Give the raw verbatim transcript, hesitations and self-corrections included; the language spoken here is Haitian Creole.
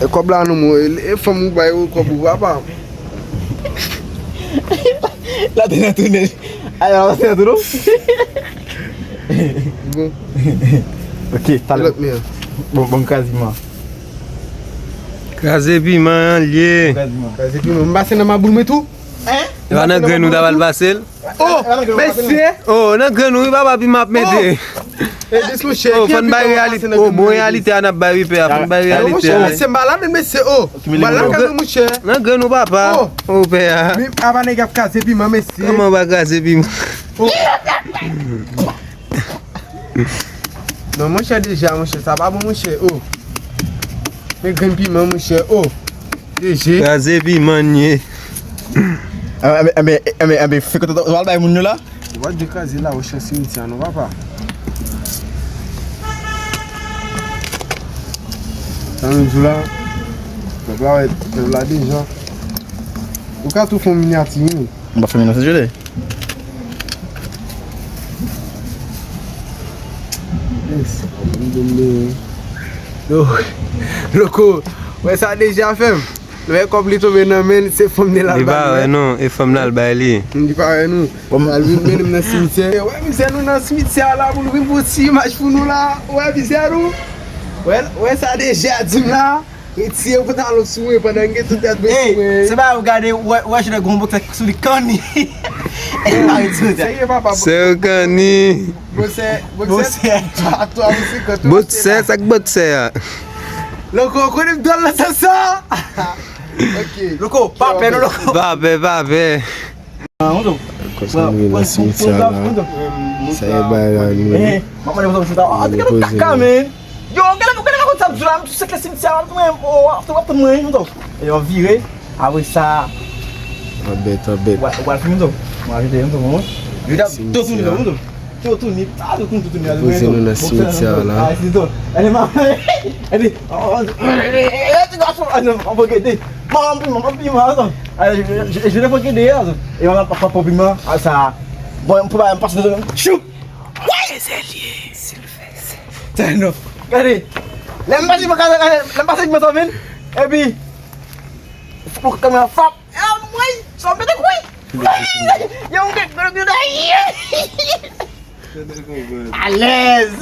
Kòb la non, mwen, e fanm ou bay ou kòb ou, papa. La te nan tounen. Ay, la te nan tounen. Bon. Ok, talè. Lòt men an. Bon, bon, kraze piman. Kraze piman an l ye. Kraze piman. Kraze piman. M pase nan maboul mwen tou. Hein? E pa nan grenn ou ta pral pase l? Oh, mesye! Oh, nan grenn ou, wi, papa, piman ap mete. E dis monchè, oh, fò n bay reyalite. Oh, bon, reyalite a n ap bay, wi, pè a, fò n bay reyalite a. Monchè, mesye, m pa la menm, mesye, oh. M pa la menm, monchè. Nan grenn ou, papa. Oh, pè a. Apa nèg ap kraze piman, mesye. Kòman w pa kraze piman? Oh. Non, monchè, deja, monchè, sa pa bon, monchè, oh. Men grenn piman, monchè, oh. Deje. Kraze piman n ye. Enben, enben, enben, enben, fè kote w al bay moun yo la. Ou pa dwe kraze la, ou chan simityè a, non, papa. Sa menm jou la, pèp la, wè, pèp la deja. Ou ka tou fè yon minyati, wi. M pa fè minyati, jodi. Yes. Lo-, loko, wè sa deja fè m. Lè kòb li tonbe nan men l, se fanm li l al bay. Li pa wè non, e fanm l al bay li. Li pa wè nou. Al vin mennen m nan simityè. Wè mizè nou nan simityè a la, pou nou vin pou ti imaj pou nou la. Wè mizè nou. Wè, wè sa deja di m la. Retire pantalon sou mwen pandan m gen tout tèt mwen sou mwen. Se pa ou gade, wè, wè, jwè gon boksè sou li kanni. E pa retire tèt. Serye, papa. Sè kanni. Boksè, boksè. Boksè. Boksè, sa k boksè a? Loko, konnen m dòl nan sans sa. Ok. Loko, pa pè non, loko. Pa pè, pa pè. Konsa nou ye nan simityè la. Sa e bay la nou ye. Yo, gade, gade, gade sa m di la, m tou sekle simityè la, m tou mwen, oh, ap tann mwen, m tou. E yo vire, apre sa. Anbèt, anbèt. Ou pral fini, m tou. Mwen ajoute, m tou, bon. Yo ta tou tounen, m tou. Tou tounen, ta tou tounen, tou tounen. Poze nou nan simityè la. Ay, si tou. Gade, ma, gade. Oh, ti gason, ay, non, m ap gade. Manman piman, manman piman, atann. Ay, je, je, je te fò gade, atann. E manman papa piman, a sa. Bon, m pou ba, m pase nan zòn. Chou! Woy! Se li. Silvès. Tè non. Gade. Lè m pase, lè m pase, lè m pase, lè m pase, lè m pase, epi, fòk kamera fap. E, woy! Sa w mete kouri! Yo, m te, alèz!